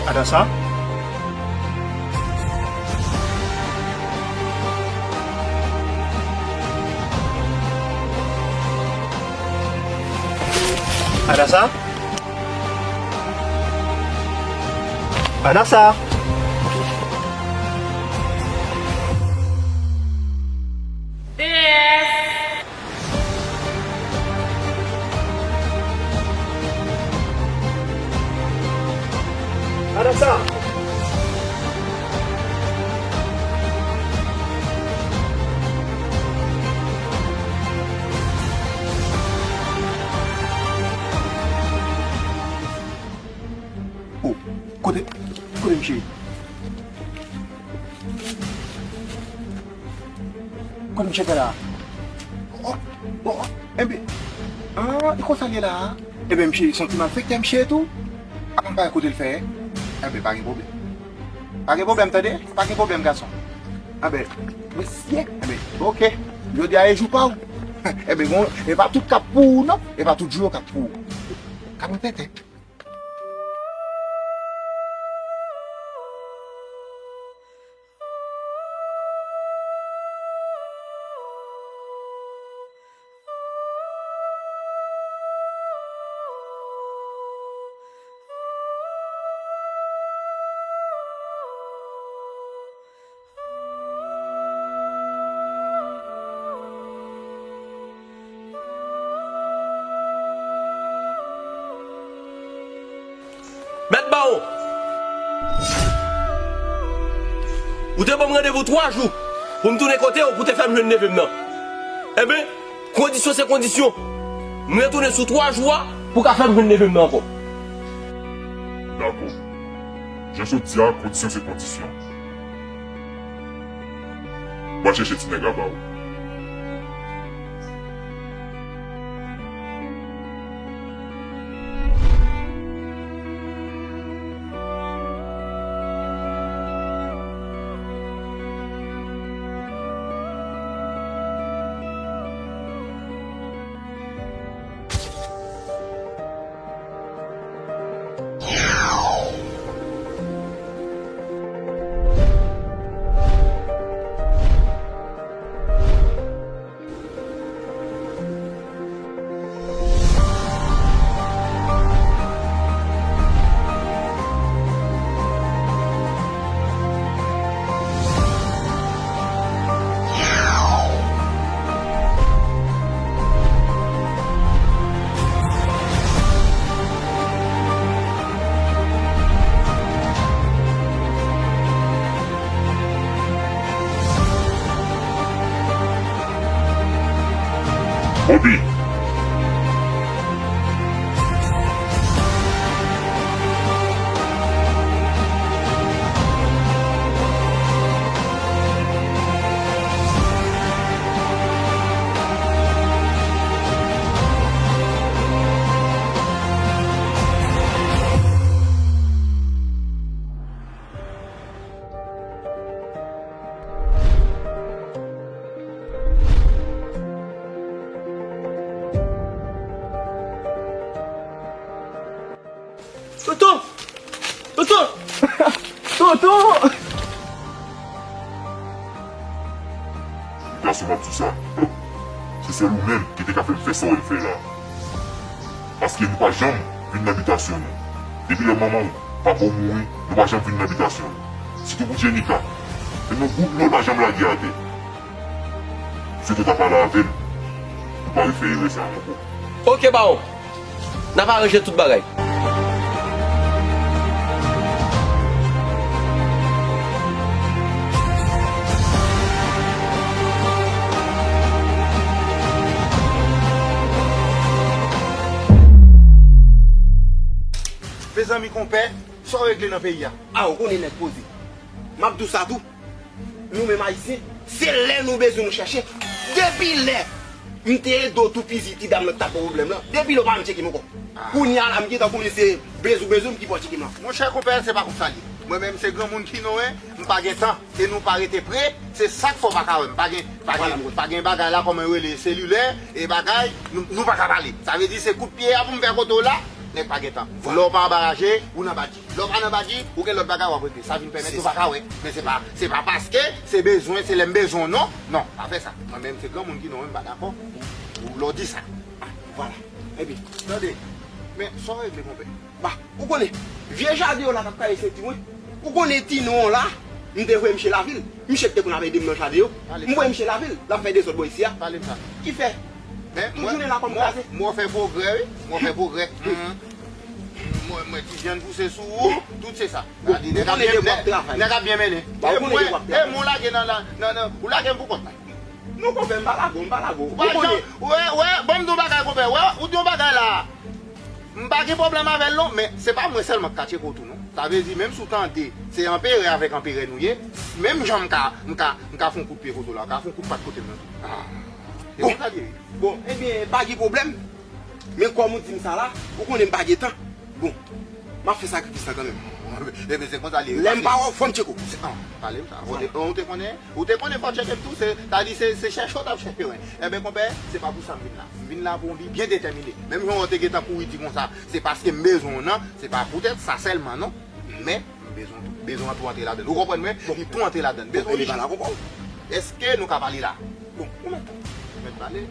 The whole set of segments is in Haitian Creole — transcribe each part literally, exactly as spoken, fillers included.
Adasa? Adasa? Adasa? Deyès! Adasa! Oh, kote, kote misye ye? Kote misye fè la? Oh, oh, oh, enben, ah, e konsa l ye la a? Enben, misye, se yon ti malfektè misye ye tou. Apa m pa wè kote l fè? Enben, pa gen pwoblèm. Pa gen pwoblèm, tande? Pa gen pwoblèm, gason. Enben, mesye, enben, oke. Jodi a e jou pa w. Enben, bon, e pa tout k ap pou ou, non. E pa tout jou yo k ap pou ou. Ka mwen tenten. Mèt Bawon, ou te ban m randevou twa jou pou m tounen kote w pou te fè m jwenn neve m nan. Enben, kondisyon se kondisyon. M retounen sou twa jou a pou w ka fè m jwenn neve m nan ankò. Dakò. Jan w sot di a, kondisyon se kondisyon. M pral chèche ti nèg la ba ou. Bobby. Tonton! Tonton! Tonton! Gason, m ap di w sa. Se sèl ou menm ki te ka fè m fè sa w wè m fè la. Paske nou pa janm vin nan bitasyon nou. Depi lè manman w, papa w mouri, nou pa janm vin nan bitasyon nou. Sitou pou Jenika. Menm yon goud dlo l pa janm lage atè. M swete w ta pale avè m pou pa refè erè sa a ankò. Oke, Bawon. N ap aranje tout bagay. Mezanmi, konpè, sa w regle nan peyi a? A, ou konnen nèg poze. M ap di w sa tou. Nou menm Ayisyen, se lè nou bezwen nou chèche. Depi lè m te ede w toupizi ti dam nan k t ap gen pwoblèm lan, depi lè w pa menm tcheke m ankò. Kounye a la, m gentan konnen se bezwen w bezwen m ki pa w tcheke m lan. Monchè konpè, se pa konsa l ye. Mwen menm se granmoun ki non, en, m pa gen tan. E nou pa rete pre, se sa k fè w pa ka wè m. Pa gen, pa gen, pa gen bagay la, kòman yo rele, selilè, e bagay, nou, nou pa ka pale. Sa vle di se kout pye a pou m fè kote w la. Nèg pa gen tan. Lè w pa anbaraje, ou nan badji. Lè w pa nan badji, ou gen lòt bagay w ap regle. Sa vin pèmèt nou pa ka wè. Men se pa, se pa paske se bezwen, se lè m bezwen w, non. Non, pa fè sa. Mwen menm, se granmoun ki non, mwen m pa dakò pou, pou lè w di sa. Ah, vwala. Ebyen, tande. Men, sa w regle, konpè? Ba, ou konnen, vye jaden w la k ap karesenti mwen. Ou konnen timoun w la, m te voye misye lavil. Misye ki te konn ap ede m nan jaden yo. M voye misye lavil, l ap fè dezòd bò isi a. Pale m sa. Ki fè? Men, tout jounen la kò m kraze. Mwen fè pwogrè, wi. Mwen fè pwogrè. Mwen, mwen ti jèn pouse sou ou, tout se sa. Bon, ou konnen de w ap travay. Nèg ap byen mennen. Ba, ou konnen de w ap travay. E mwen lage nan, nan, nan, ou lage m pou kont mwen. Non, konpè, m pa lage w, m pa lage w. Ou konnen. Wè, wè, ban m di w bagay, konpè. Wè, ou di yon bagay la. M pa gen pwoblèm avè l non, men se pa mwen sèlman k ka tcheke w tou non. Sa vle di, menm si w tande, se anperè avèk anperè nou ye, menm jan m ka, m ka, m ka fè yon kout pye kote w la, w ka fè yon kout pat kote m nan tou. Ah. E konsa l ye, wi. Bon, ebyen, pa gen pwoblèm. Men kòm ou di m sa la, ou konnen m pa gen tan. Bon, m ap fè sakrifis la kanmenm. Ebyen, se konsa l ye, wi. Lè m pa wè w, fò m tcheke w. Ah, pale m sa. Ou te, ou te konnen, ou te konnen fò w tcheke m tou, se, sa di se, se chèche w t ap chèche mwen. Ebyen, konpè, se pa pou sa m vin la. M vin la pou yon bi byen detèmine. Menm jan w te gentan kouri di konsa, se paske m bezwen w nan, se pa poutèt sa sèlman non. Men, m bezwen w tou. Bezwen an tou antre ladann. Ou konprann mwen? Li tou antre ladann. Bezwen w li. Èske nou ka pale la? Bon, ou mèt. Ou mèt pale.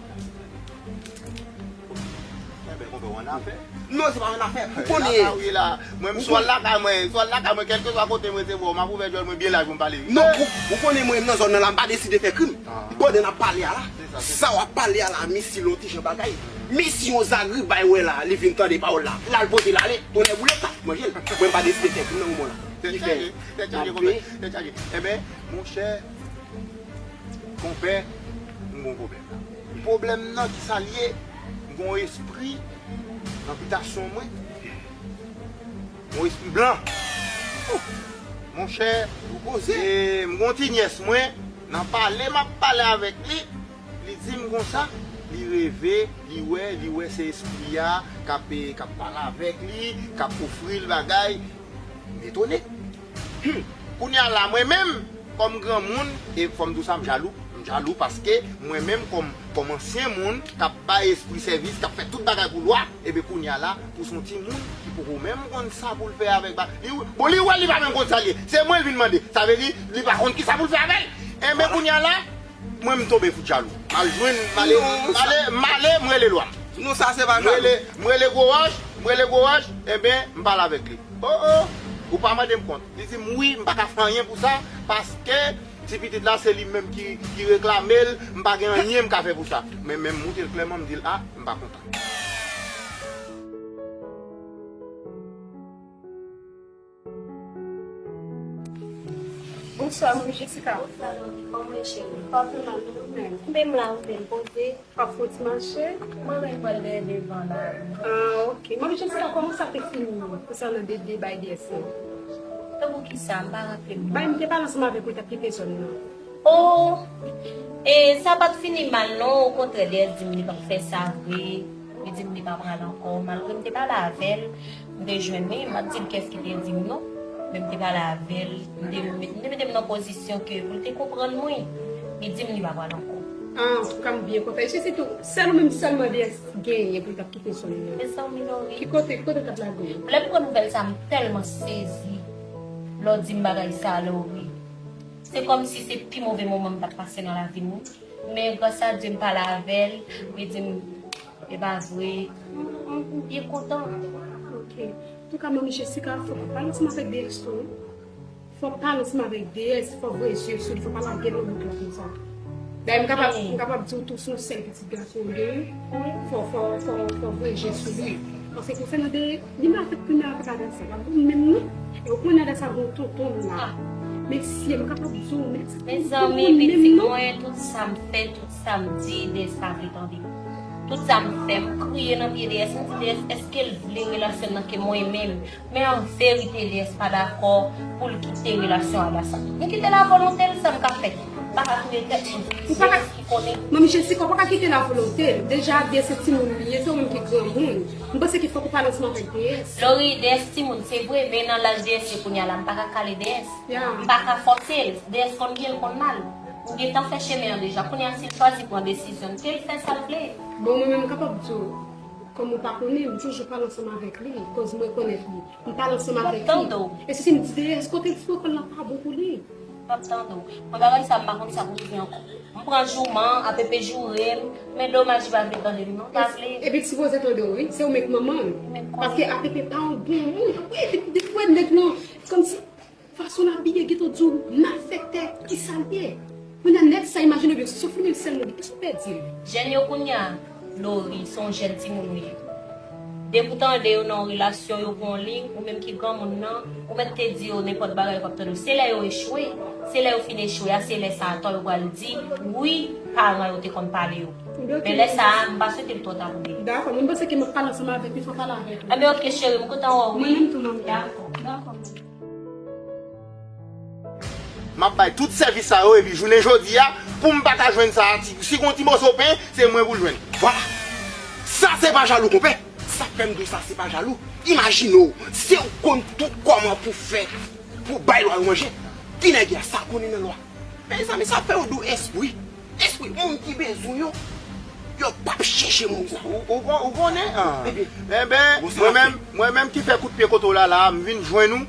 Enben, konpè, w annafè. Non, se pa annafè. Ou konnen. Lakay ou ye la. Mwen, m sou al lakay mwen, sou al lakay mwen, kèlkeswa kote m resevwa w, m ap ouvè djòl mwen byen laj pou m pale. Non, ou, ou konnen mwen, m nan zòn nan la, m pa deside fè krim. Ah. Pandan n ap pale a la, sa w ap pale a la, mi si l yon ti jan bagay. Mi si yon zagribay wè la, li vin tande pawòl la, l al pote l ale, tonnè boule, l pa manje l. Mwen, m pa deside fè krim nan moman la. Tèt chaje, tèt chaje, konpè, tèt chaje. Enben, monchè, konpè, m gon pwoblèm la. Pwoblèm nan, ki sa l ye? M gon espri nan bitasyon mwen. Yon espri blan. Monchè, e m gon ti nyès mwen, nan pale m ap pale avèk li, li di m konsa, li reve, li wè, li wè se espri a k ap, k ap pale avèk li, k ap ofri l bagay. M etone. Hmm. Kounye a la, mwen menm, kòm granmoun, e fò m di w sa, m jalou. M jalou paske mwen menm, kòm, kòm ansyen moun k ap bay espri sèvis, k ap fè tout bagay pou lwa, ebyen, kounye a la, pou se yon timoun ki poko menm konn sa pou l fè avèk ba-, li, bon, li wè li pa menm konn sa l ye. Se mwen l vin mande. Sa vle di, li pa konn ki sa pou l fè avè l. Enben, kounye a la, mwen, m tonbe fout jalou. M al jwenn, m ale, m ale, m ale, m rele lwa m. Non, sa se pa jalou. M rele, m rele Gwo Wòch, m rele Gwo Wòch, enben, m pale avèk li. O, o, ou pa mande m kont. Li di m wi, m pa ka fè anyen pou sa, paske ti pitit la se li menm ki, ki reklame l, m pa gen anyen m ka fè pou sa. Men, men m montre l klèman, m di l, a, m pa kontan. Bonswa, manmi Jessica. Bonswa, manmi. Kòman w ye, cheri? Pa pi mal, non, ou menm? Anben, m la, ou menm, poze. W ap fè yon ti mache? Mwen menm pral dèyè devan la. Ah, ok. Manmi Jessica, kòman sa te fini konsènan de, de bay D S lan? Tankou kisa? M pa raple m, non. Bay, m te pale ansanm avèk ou, li t ap kite zòn nan. Oh, e sa pa t fini mal non, okontrè, D S di m li p ap fè sa vre, li di m li pa pral ankò, malgre m te pale avè l, m te jwenn li, m ap di l kiyès ki te di m non, men m te pale avè l, m te, m te mete m nan pozisyon ke pou l te konprann mwen, li di m li pa pral ankò. Ah, antouka, m byen kontan. E se sitou, sèl ou menm sèlman D S genyen pou l t ap kite zòn nan. Mezanmi, Lori. Ki kote, ki kote l t ap lage w? Lè m pran nouvèl sa, m tèlman sezi. Lè w di m bagay sa, Lori. Se kòmsi se pi move moman m t ap pase nan lavi m, wi. Men gras a Dye, m pale avè l, li di m, e pa vre. M, m, m byen kontan. Ok. Antouka, manmi Jessica, fòk ou pale ansanm avèk D S tou, wi. Fòk pale ansanm avèk D S, fòk voye je sou li, fòk pa lage l nan bout la konsa. Dayè, m kapab, m kapab di w tou, se yon sèl pitit gason m genyen. Fò, fò, fò, fò voye je sou li. Paske konsènan de, li mal fèt, kounya avèk Adasa, l ap bon menm non. E ou konnen Adasa gon tonton la. Mesye, m kapab di w, mèsi. Mezanmi, pitit mwen, tout sa m fè, tout sa m di, D S pa vle tande. Tout sa m fè, m kriye nan pye D S, m di D S, èske l vle relasyon nan ke mwen menm? Men an verite, D S pa dakò pou l kite relasyon Adasa. M kite l a volonte l, sa m ka fè? M pa ka touye tèt mwen. Ou pa ka, D S ki konnen. Manmi Jessica, ou pa ka kite l a volonte l. Deja, D S se timoun li ye, se ou menm ki granmoun. M panse ke fòk ou pale ansanm avèk D S. Lori, D S timoun, se vre, men nan laj D S ye kounye a la, m pa ka kale D S. Ya. M pa ka fòse l. D S konn byen, l konn mal. M gentan fè chemen an deja. Kounye a, si l chwazi pran desizyon l, ke l fè sa l vle. Bon, mwen menm, m kapab di w, Kòm ou pa konnen, m toujou pale ansanm avèk li, koz m rekonèt li. M pale ansanm avèk li. E si m di deyès, kote l fwe kò l la pa bon pou li. M ap tande w. Mwen bagay sa, m pa konn sa pou rive ankò. M pran jouman, A P P joure m, men domaj li pa vle tande m non, pa vle. Epi l sipoze tande w wi, se ou menm k manman l. Paske A P P pa yon bon moun. Wi, depi w wè nèg lan, kòmsi fason l abiye, gentan di w malfektè, kisa l ye. Kounye a nèg sa, imajine w byen, se sou fimèl sèl nou gen, kisa w pèdi l? Jèn yo kounye a, Lori, se yon jèn timoun wi. Depi w tande yo nan yon relasyon, yo pran yon liy, ou menm ki granmoun nan, ou mèt te di yo nenpòt bagay yo p ap tande w. Se lè yo echwe, se lè yo fin echwe a, se lè sa a tò yo pral di, wi, paran yo te konn pale yo. Men lè sa a, m pa swete l twò ta pou li. Dakò, mwen panse ke m ap pale ansanm avèk li, fò pale avèk li. Enben, oke, cheri, m kontan wè w, wi. Mwen menm tou, manmi. Dakò. Dakò, manmi. M ap bay tout sèvis sa yo, epi jounen jodi a, pou m pa ka jwenn sa, ti, si gon ti moso pen, se mwen pou l jwenn. Vwala. Sa se pa jalou, konpè. Sa fè m di w sa se pa jalou. Imajine w, se ou konn tout kòman pou fè, pou bay lwa yo manje. Ki nèg ya, sa konnen nan lwa. Mezanmi, sa fè yo di w espri. Espri, moun ki bezwen yo, yo p ap chèche moun sa. Ou, ou, ou konnen, an. Enben, mwen menm, mwen menm ki fè kout pye kote w la, la, m vin jwenn ou.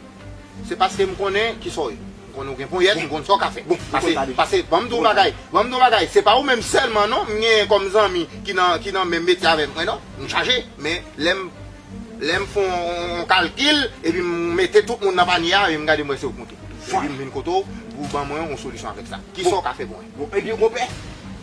Se paske m konnen kisa w ye. M konnen w gen ponyèt, m konn sa w ka fè. Pase, pase, ban m di w bagay, ban m di w bagay. Se pa ou menm sèlman non, m genyen kòm zanmi ki nan, ki nan menm metye avè mwen non. M chaje, men lè m, lè m fè yon, yon kalkil, epi m mete tout moun nan panye a, epi m gade m wè se ou k moute. Epi m vin kote w, pou w ban mwen yon solisyon avèk sa. Kisa w ka fè pou mwen? Bon, epi konpè,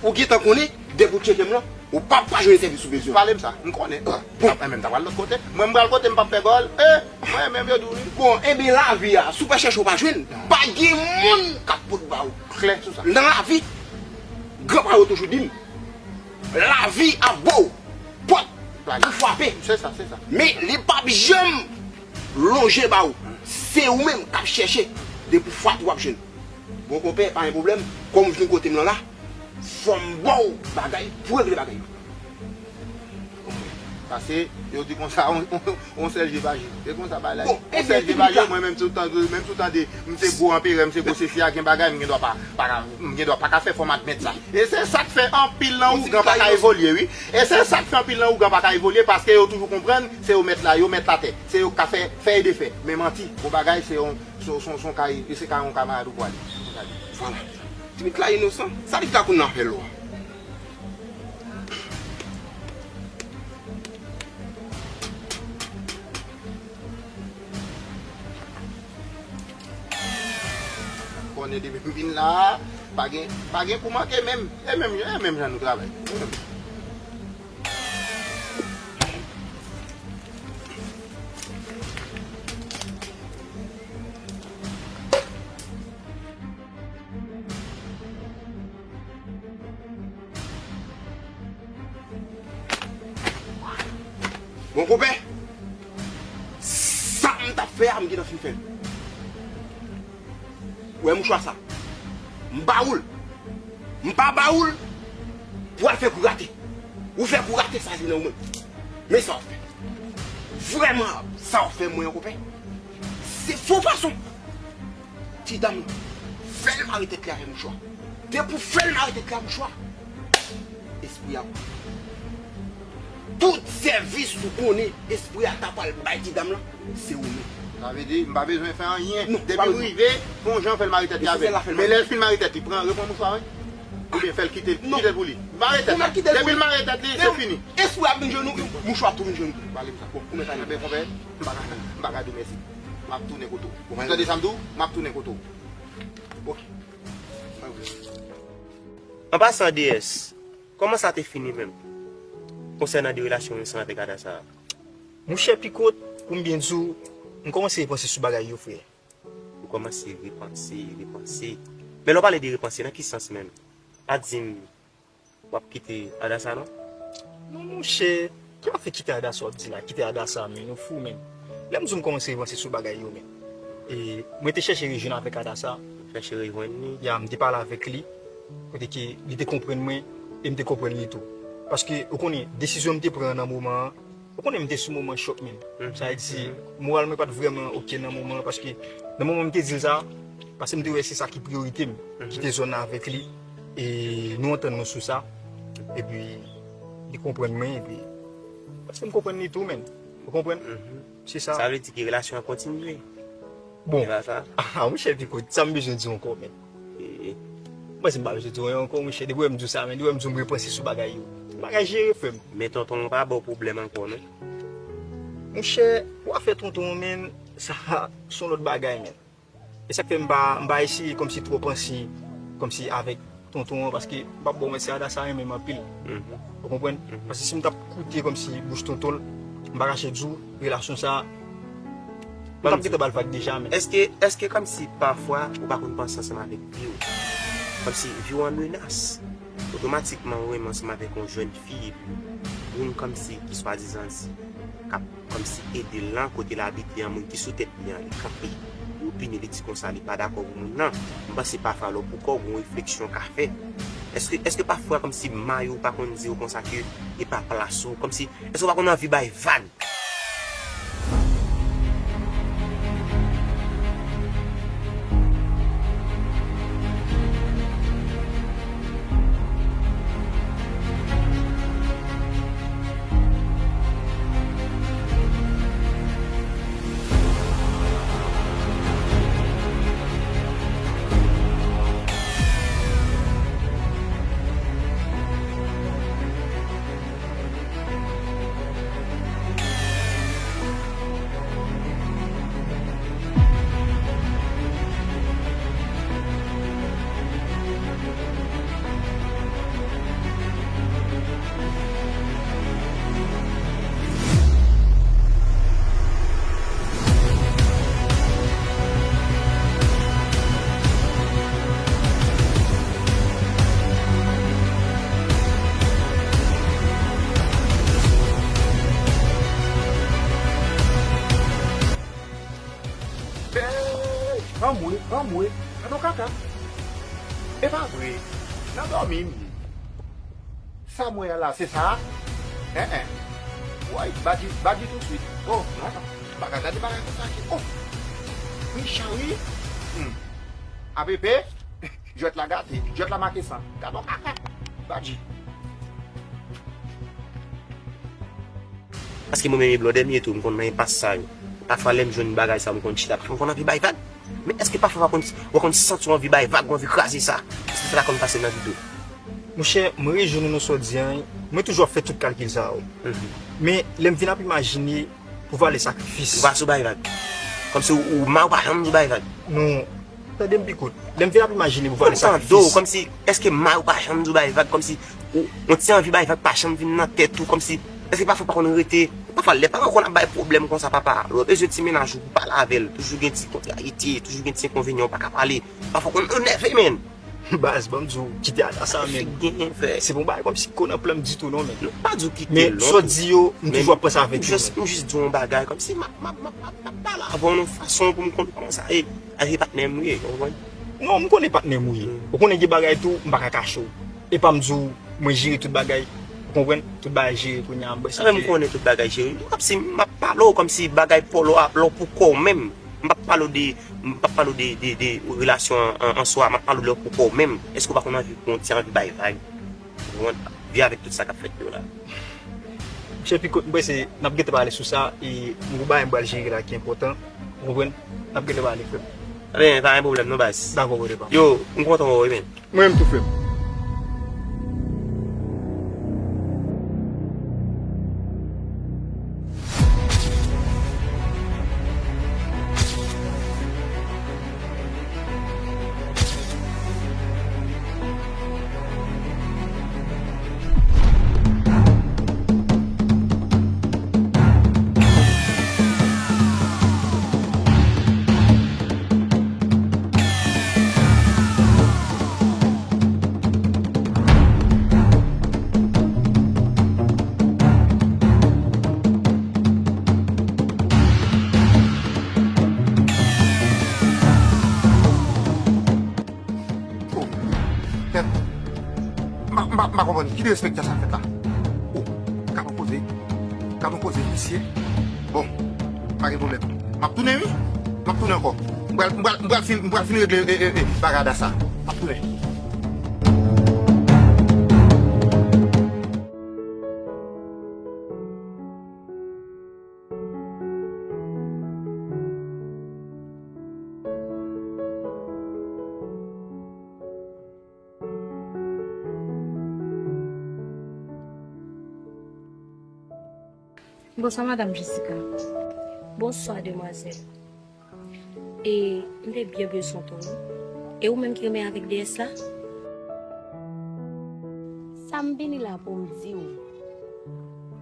ou gentan konnen, depi w tcheke m lan, ou p ap pa jwenn sèvis ou bezwen. Pale m sa, m konnen. Bon. Enben, m ta pral lòt kote. Mwen, m pral kote, m p ap fè gòl. E, mwen menm, yo di w wi. Bon, enben, lavi a, si w pa chèche, ou pa jwenn. Pa gen moun k ap pot ba ou. Klè sou sa. Nan lavi, granpa yo toujou di m, lavi ap ba w pòt pou frape. Se sa, se sa. Men li p ap janm lonje ba ou. Se ou menm k ap chèche, depi w frape, w ap jwenn. Bon, konpè, pa gen pwoblèm. Kòm ou vin kote m lan la, fò m ba w bagay pou regle bagay yo. Pase, yo di konsa, on, on, on sèl je pa je. E konsa bagay la ye. On sèl je pa je, mwen menm si w tande, menm si w tande, m se gwo anperè, m se gwo sesi a, gen bagay, m gen dwa pa, pa ka, m gen dwa pa ka fè, fò m admèt sa. E se sa k fè anpil nan ougan pa ka evolye, wi. E se sa k fè anpil nan ougan pa ka evolye, paske yo toujou konprann, se yo mèt la, yo mèt latè. Se yo k ka fè, fè e defè. Men manti, bon bagay, se yon, se, se, se yon kay, se kay yon kamarad ou pwale. Vwala. Ti mit la inosan. Sa li ta konn nan afè lò a? Konnen depi m vin la, pa gen, pa gen kou manke menm. E menm, e menm jan nou travay. Bon, konpè, sa m t ap fè a, m gentan fin fè l. Ou wè mouchwa sa? M ba ou l. M pa ba ou l pou al fè kou rate. Ou fè kou rate, sa se nan ou menm. Men sa w fè. Vrèman, sa w fè mwen an, konpè, se fon fason. Ti dam nan, fè l mare tèt li avè mouchwa. Depi w fè l mare tèt li a mouchwa, espri a, tout sèvis ou konnen espri a ta pral bay ti dam lan, se ou menm. Sa vle di, m pa bezwen fè anyen. Non, depi m rive, fè yon jan fè l mare tèt li avè l. Men lè l fin mare tèt li, pran, repran mouchwa, wi. Oubyen fè l kite l, kite l pou li. Mare tèt li. Depi l mare tèt li, se fini. Espri a ap vin jwenn ou, mouchwa tou vin jwenn ou. Pale m sa. Bon, ou mèt ale. Enben, konpè, m pa ka, m pa ka di w mèsi. M ap tounen kote w. Ou tande sa m di w? M ap tounen kote w. Ok. An pasan, D S, kòman sa te fini menm? Konsènan de relasyon w ensemble avèk Ada sa a? Monchè Picot, pou m byen di w, m kòmanse repanse sou bagay yo, frè. Ou kòmanse repanse, repanse. Men lè w pale de repanse, nan ki sans menm? Pa di m w ap kite Ada sa non. Non, monchè, ki afè kite Ada sa w ap di la? Kite Ada sa, men, ou fou, men. Lè m di w m kòmanse repanse sou bagay yo, men. E, mwen te chèche rejwenn avèk Ada sa. Chèche rejwenn li? Ya, m te pale avèk li. Kote ke li te konprann mwen, e m te konprann li tou. Paske, ou konnen, desizyon m te pran nan moman an, ou konnen m te sou moman chòk, men. Sa vle di, moral mwen pa t vrèman oke nan moman an, paske nan moman m te di l sa, paske m te wè se sa ki priyorite m, kite zòn nan avèk li, e nou antann nou sou sa, epi li konprann mwen, epi Paske m konprann li tou, menn. Ou konprann? Mhm. Se sa. Sa vle di ke relasyon an kontinye. Bon. E pa sa? Ah, monchè, Piko, sa m bezwen di w ankò, menn? E, e. Mwen, si m pa bezwen di w anyen ankò, monchè, depi w wè m di w sa, menn, depi w wè m di w m repanse sou bagay yo. Bagay jere, frè m. Men tonton w pa ba w pwoblèm ankò, non? Monchè, w afè tonton w, menn, sa se yon lòt bagay, menn. E sa k fè m pa, m pa eseye kòmsi twò panse kòmsi avèk tonton an, paske m p ap ba w manti, Adasa renmen m anpil. Mhm. Ou konprann? Mhm. Paske si m t ap koute kòmsi bouch tonton l, m pa kache di w, relasyon sa a, m t ap gentan ba l vag deja, menn. Èske, èske kòmsi pafwa ou pa konn panse ansanm avèk vi w? Kòmsi vi w an menas. Otomatikman ou renmen ansanm avèk yon jèn fi, epi moun kòmsi ki swadizan di k ap kòmsi ede l lan, kote l abite an, moun ki sou tèt li an, li kanpe, li opine, li di konsa li pa dakò pou moun nan. M panse pafwa lè w pou kò w, gon refleksyon w ka fè. Èske, èske pafwa kòmsi may ou pa konn di w konsa ke e pa plas ou, kòmsi, èske w pa konn anvi bay vag? Hey, anmwe, anmwe, gadon kaka. E pa vre, nan dòmi m ye. Sa m wè a la, se sa a? En en. Woy, Badji, Badji tousuit. Oh, non, non. M pa ka gade bagay konsa ke. Oh! Mechan wi. Hmm. A P P, jwèt la gate, jwèt la make san. Gadon kaka. Badji. Paske mwen menm e blòdè m ye tou, m konn nan enpas sa yo. Pafwa lè m jwenn bagay sa, m konn chita, m konn anvi bay vag. Men èske pafwa w pa konn, w konn santi w anvi bay vag, w anvi kraze sa? Se sa k konn pase nan vi tou. Monchè, mwen rejwenn ou nan sa w di an, wi. Mwen toujou ap fè tout kalkil sa yo. Mhm. Men lè m vin ap imajine pou valè sakrifis. Ou pa sou bay vag. Kòmsi ou, ou may ou pa janm sou bay vag. Non. Tande m Piko. Lè m vin ap imajine pou valè sakrifis. Kòmsi, èske may ou pa janm di w bay vag, kòmsi ou, yon ti anvi bay vag pa janm vin nan tèt ou, kòmsi, èske pafwa ou pa konn rete, pafwa lè paran konn ap bay pwoblèm konsa, papa, lè w bezwen ti mennaj ou pou pale avè l, toujou gen ti kontrarite, toujou gen ti enkonvenyan, ou pa ka pale, pafwa w konn enève, menn. Baz, ban m di w, kite Adasa, menn. Gen fè. Se pa yon bagay kòmsi ko nan plan m ditou, non, menn. Non, pa di w kite l, non. Men sa w di yo, m toujou ap panse avèk yo, menn. M jis di w yon bagay, kòmsi m ap, m ap, m ap, m ap, m ap pale avè w yon fason pou m konn kòman sa ye. Paske patnè m ou ye, ou konprann? Non, m konnen patnè m ou ye. Mm. Ou konnen gen bagay tou, m pa ka kache w. E pa m di w, mwen jere tout bagay. Ou konprann? Tout bagay jere kounye a, m bwè sa. Mwen m konnen tout bagay jere. Kòmsi m ap pale w, kòmsi bagay pa w la, lè w pou kò w menm. M p ap pale w de, m p ap pale w de, de, de relasyon an, an, an swa, m ap pale w lè w pou kò w menm. Èske w pa konn anvi, yon ti anvi bay vag? Ou konprann? Viv avèk tout sa k ap fèt yo la. Monchè Piko, m panse n ap gentan pale sou sa, e m gon bagay m pral jere la ki enpòtan. Ou konprann? N ap gentan pale, frè m. Ebyen, pa gen pwoblèm non, baz. Dakò, brother pa m. Yo, m kontan wè w, wi, men. Mwen menm tou, frè m. Oh, tèt. M pa, m pa, m pa konprann. Ki derespektan sa fèt la? Oh, gadon koze. Gadon koze visye. Bon, pa gen pwoblèm. M ap tounen, wi. M ap tounen ankò. M pral, m pral, m pral fin, m pral fin regle, e, e, e, bagay Adasa. M ap tounen. Bonswa, Madanm Jessica. Bonswa, demwazèl. E m te byen bezwen w tou, wi. E ou menm ki renmen avèk deyès la? Sa m vini la pou m di w,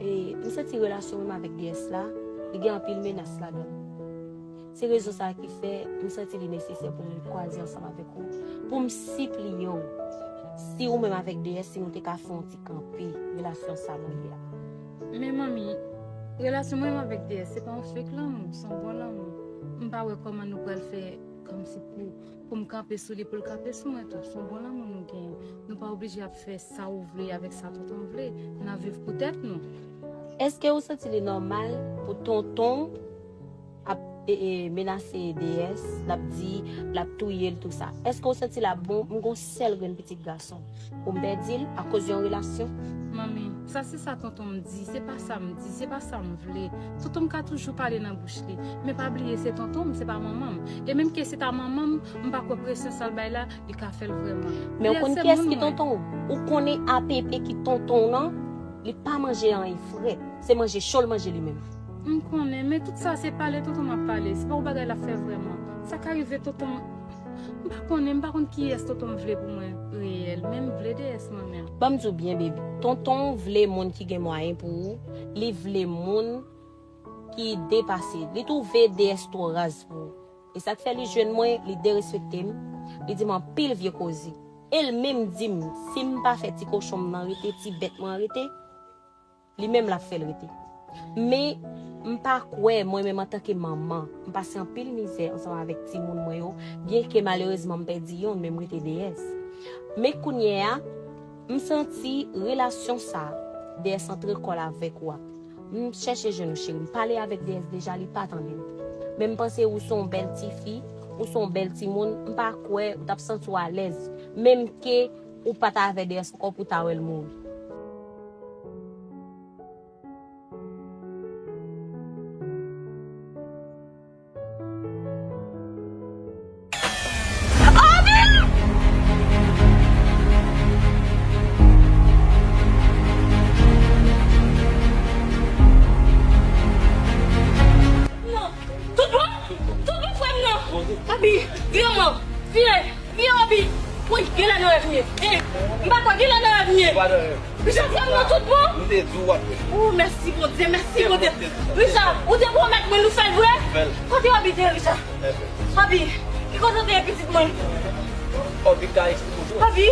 e, m santi relasyon mwen avèk deyès la, li gen anpil menas ladan l. Se rezon sa a ki fè m santi li nesesè pou m kwaze ansanm avèk ou, pou m sipliye w, si ou menm avèk deyès, si nou te ka fè yon ti kanpe relasyon sa nou ye a. Men manmi, relasyon mwen avèk deyès, se pa yon fake lanmou, se yon bon lanmou. M pa wè kòman nou pral fè kòmsi pou, pou m kanpe sou li, pou l kanpe sou mwen tou. Se yon bon lanmou nou genyen. Nou pa oblije ap fè sa ou vle avèk sa tonton vle. N ap viv pou tèt nou. Èske ou santi li nòmal pou tonton ap, e, e, menase deyès, l ap di l ap touye l, tou sa? Èske ou santi l ap bon? M gon sèl grenn pitit gason pou m pèdi l akoz yon relasyon? Manmi, sa se sa tonton m di, se pa sa m di, se pa sa m vle. Tonton m ka toujou pale nan bouch li, men pa bliye se tonton m, se pa manman m. E menm ke se ta manman m, m pa kwè presyon sa l bay la, li ka fè l vrèman. Men ou konn kiyès ki tonton w? Ou konnen apepe ki tonton w nan? Li pa manje anyen frèt. Se manje cho l manje li menm. M konnen, men tout sa se pale tonton m ap pale. Se pa yon bagay l ap fè vrèman. Sa ka rive tonton m, m pa konnen, m pa konn kiyès tonton m vle pou mwen reyèl, men m vle deyès mwen menm. Ban m di w byen, baby. Tonton w vle moun ki gen mwayen pou ou. Li vle moun ki depase. Li twouve deyès twò raz pou ou. E sa k fè li jwenn mwen, li derespekte m. Li di m anpil vye koze. E l menm di m, si m pa fè ti kochon m nan rete, ti bèt mwen an rete, li menm l ap fè l rete. Men, m pa kwè, mwen menm antanke manman, m pase anpil mizè ansanm avèk timoun mwen yo, byenke malerezman m pèdi yonn, men m rete deyès. Men kounye a, m santi relasyon sa a, deyès antre kò l avèk ou a. M chèche jwenn ou, cheri. M pale avèk deyès deja, li pa tande m. Men m panse ou se yon bèl tifi, ou se yon bèl timoun, m pa kwè ou t ap santi w alèz, menm ke ou pa t avè deyès ankò pou w ta wè l mouri. Non. Tout bon? Tout bon, frè m, non. Abi, vire mò. Vire. Vire, Abi. Wi, gen lè nan rèv m ye. Eh, m pa kwè, gen lè nan rèv m ye. Richard, frè m, non, tout bon? M te di w ap. Oh, mèsi, Bondye, mèsi, Bondye. Richard, ou te pwomèt mwen nou fè l vre? Kote Abi te ye, Richard? Abi, ki kote w te ye, pitit mwen? Abi,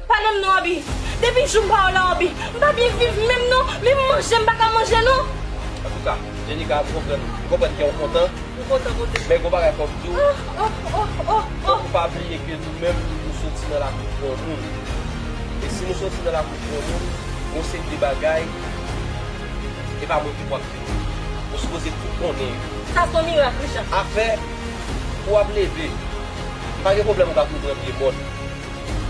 pale m non, Abi. Depi jou m pa wè w la, Abi, m pa byen viv menm non. Menm manje m pa ka manje non. Antouka, Jenika, m konprann, m konprann kè w kontan. M kontan, Bondye. Men gon bagay fò m di w. Oh, oh, oh, oh, oh. Fòk ou pa bliye ke nou menm, nou soti nan lakou granmoun. E si nou soti nan lakou granmoun, gon seri de bagay, e pa mwen ki pou ap di w. Ou sipoze tou konnen yo. Sa se yon mirak, Richard. Afè pou w ap leve, pa gen pwoblèm, ou ka tou pran pye mòn.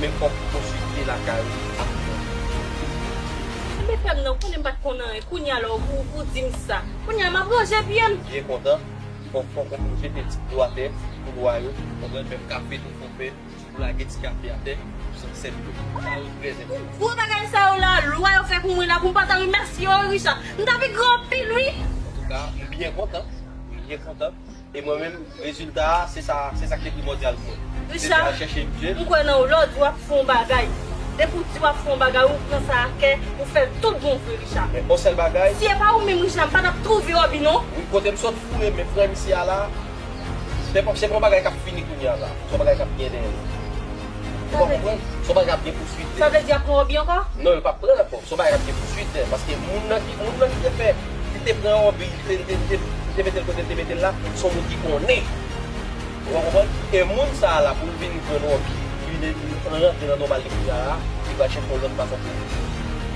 Men fòk ou konsilte lakay ou ak moun. Enben, frè m nan, ou konnen m pa t konn anyen. Kounye a la, ou, ou di m sa. Kounye a, m ap ranje pye m. Byen kontan. Fòk, fòk ou jete ti dlo atè pou lwa yo. Konprann, menm kafe tou, fòk fè, ou lage ti kafe atè, ou san sèl dlo. Sa yo trè enpòtan. Gwo bagay sa yo la, lwa yo fè pou mwen la, pou m pa ta remèsye yo, Richard. M ta pi gran anpil, wi. Antouka, m byen kontan. M byen kontan. E mwen menm, rezilta a, se sa, se sa ki te primòdyal pou mwen. Richard, m kwè nan ou, lè w di w ap fè yon bagay. Depi w di w ap fè yon bagay, ou pran sa a kè, ou fè l tout bon vre, Richard. Men yon sèl bagay. Si e pa ou menm, Richard, m pa t ap twouve Abi non. Wi, kote m sot foure men frè misye a la, se pa, se pa yon bagay k ap fini kounye a la. Se yon bagay k ap gen dèyè l. Ou pa konprann? Se yon bagay k ap gen pouswit. Sa vle di y ap pran Abi ankò? Non, yo p ap pran l ankò. Se yon bagay k ap gen pouswit, paske moun nan ki, moun nan ki te fè, ki te pran Abi, ki te, te, te, te mete l kote l te mete l la, se yon moun ki konnen. Ou pa konprann? E moun sa a la, pou l vin pran Abi, li vin rantre nan nòmal li kounye a la, li pral chèche yon lòt fason pou,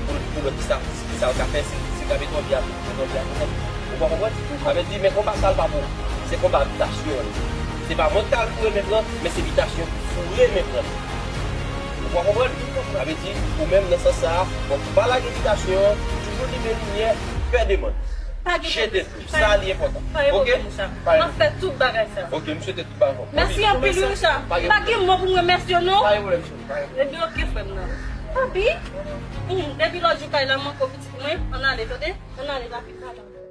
pou, pou lòt ki sa, ki sa l ka fè, si, si l ka mete Abi a, mete Abi a, mete Abi a. Ou pa konprann? Sa vle di, men konba sa l pa pou ou. Se konba bitasyon an. Se pa mwen ki ta foure men pran, men se bitasyon ki foure men pran. Ou pa konprann? Sa vle di, ou menm nan sans sa a, fòk ou pa lage bitasyon an, toujou limen limyè, fè demann. Jete dlo. Sa li enpòtan. Oke? M ap fè tout bagay sa. Oke, m swete tout bagay pou ou. Mèsi anpil, wi, Richard. M pa gen mo pou m remèsye w, non. Pa gen pwoblèm, cheri. Pa gen pwoblèm. Ebyen, oke, frè m nan. Papi, hmm, depi lòt jou kay la, m ankò pitit mwen. Ann ale, tande? Ann ale, papi.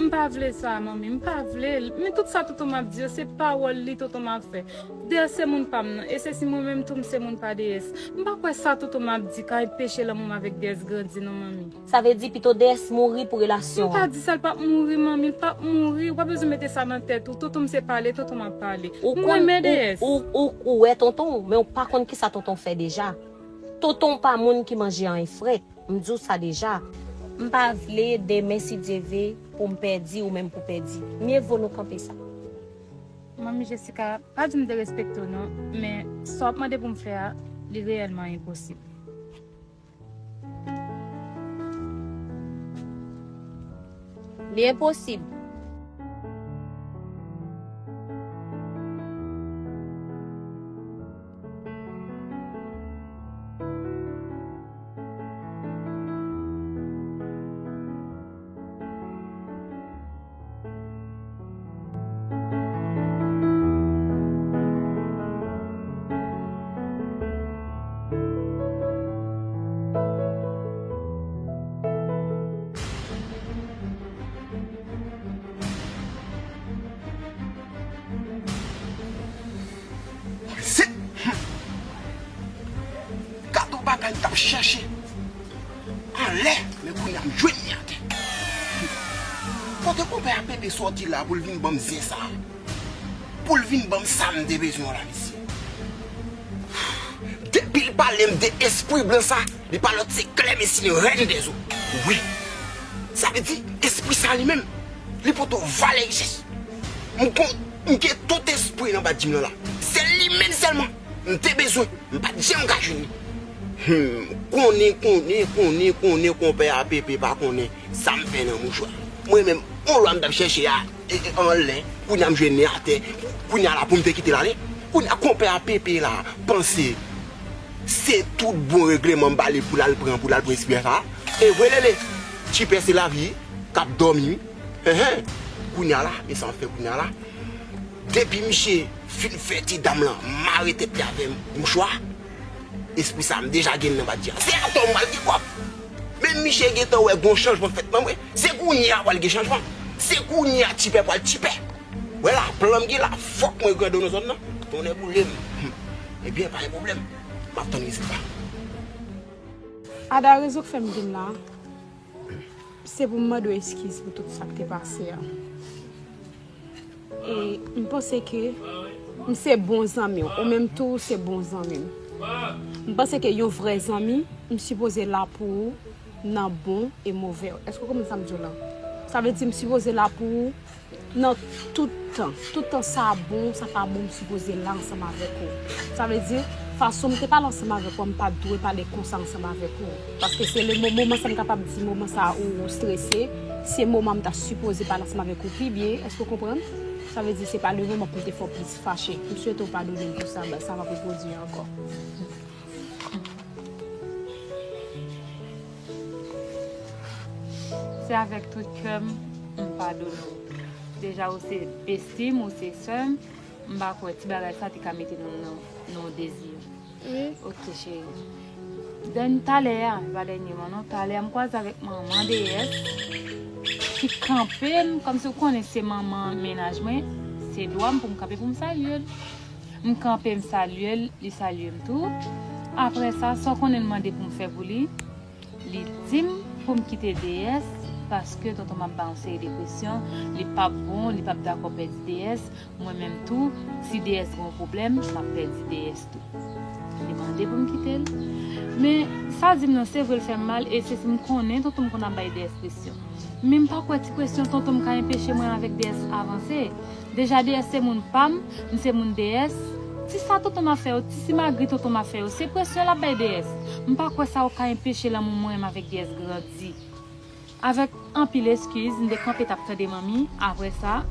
M pa vle sa, manmi, m pa vle l. Men tout sa tonton m ap di yo, se pawòl li tonton m ap fè. Deyès se moun pa m nan, e se si mwen menm tou m se moun pa Deyès. M pa kwè sa tonton m ap di ka anpeche lanmou m avèk Deyès grandi non, manmi. Sa vle di pito Deyès mouri pou relasyon an. M pa di sa, l p ap mouri, manmi, l p ap mouri. Ou pa bezwen mete sa nan tèt ou. Tonton m se pale, tonton m ap pale. M renmen Deyès. Ou, ou, ou wè tonton w, men ou pa konn kisa tonton w fè deja. Tonton w pa moun ki manje anyen frèt. M di w sa deja. M pa vle demen, si Dye ve, pou m pèdi ou menm pou pèdi. Mye vo nou kanpe sa. Manmi Jessica, pa di m derespekte w non, men sa w ap mande pou m fè a, li reyèlman enposib. Li enposib. Se, hmm. Gade yon bagay m t ap chèche anlè, men kounye a m jwenn li atè. Kote konpè a Pepe sòti la pou l vin ban m zen sa? Pou l vin ban m sa m te bezwen an la, mesye. Depi l pale m de espri blan sa, li pa lòt se Clem Esine, rèn dèzo. Wi. Sa vle di, espri sa li menm, li poto valè richès. M kon, m gen tout espri nan badjim nan la. Se li menm sèlman m te bezwen. M pa t janm ka jwenn li. Hmm, konnen, konnen, konnen, konnen, konpè a Pepe pa konnen sa m fè nan mouchwa. Mwen menm, on lwa m t ap chèche a, e, e, anlè, kounye a m jwenn li atè, kounye a la pou m te kite l ale. Kounye a konpè a Pepe la, panse se tout bon regleman m ba li pou l al pran, pou l al pran espri sa. E vre lele, ti pè se lavi, k ap dòmi, wi. Enhen, kounye a la, e sa m ap fè kounye a la. Depi misye fin fè ti dam lan mare tèt li avè mouchwa, espri sa m deja gen nan badji a. Se atò m pral gen kòb. Men misye gentan wè gon chanjman fèt nan mwen. Se kounye a pral gen chanjman. Se kounye a ti pè pral ti pè. Wè la, plan m gen la, fòk mwen grande nan zòn nan. Tonnè boule m. Ebyen, pa gen pwoblèm. M ap tann rezilta. Ada, rezon k fè m vin la, se pou m mande w eskiz pou tout sa k te pase a. E m panse ke m se bon zanmi w, ou menm tou ou se bon zanmi m. M panse ke yon vrè zanmi, m sipoze la pou ou nan bon e move. Èske w konprann sa m di w la? Sa vle di m sipoze la pou ou nan tout tan. Tout tan sa bon, sa pa bon, m sipoze la ansanm avèk ou. Sa vle di, fason m te pale ansanm avèk ou, m pa t dwe pale konsa ansanm avèk ou. Paske se le mo-, moman sa m kapab di, moman sa ou, ou strese, se moman m ta sipoze pale ansanm avèk ou pi byen. Èske w konprann? Sa vle di, se pa le moman pou m te fè w plis fache. M swete w padone m pou sa, bagay sa p ap repwodui ankò. Se avèk tout kè m, m padone w. Deja, ou se besti m, ou se sè m, m pa kwè ti bagay sa te ka mete nou nan, nan dezi. Wi. Ok, cheri. Dèn talè a, pa dènyèman non, talè a m kwaze avèk manman Deyès ki kanpe m, kòmsi w konnen se manman mennaj mwen, se dwa m pou m kanpe pou m salye l. M kanpe, m salye l, li salye m tou. Apre sa, sa w konnen l mande pou m fè pou li, li di m pou m kite Deyès, paske tonton m ap bay yon seri de presyon, li p ap bon, li p ap dakò pèdi Deyès. Mwen menm tou, si Deyès gen yon pwoblèm, m ap pèdi Deyès tou. Li mande pou m kite l. Men, sa l di m nan, se vre l fè m mal, e se si m konnen tonton m konn ap bay Deyès presyon. Men m pa kwè ti presyon tonton m ka enpeche mwen avèk Deyès avanse. Deja Deyès se moun pa m, m se moun Deyès. Ti sa tonton m ap fè yo, ti simagri tonton m ap fè yo, se presyon l ap bay Deyès. M pa kwè sa yo ka enpeche lanmou mwen menm avèk Deyès grandi. Avèk anpil eskiz, m te kanpe t ap tande manmi. Apre sa,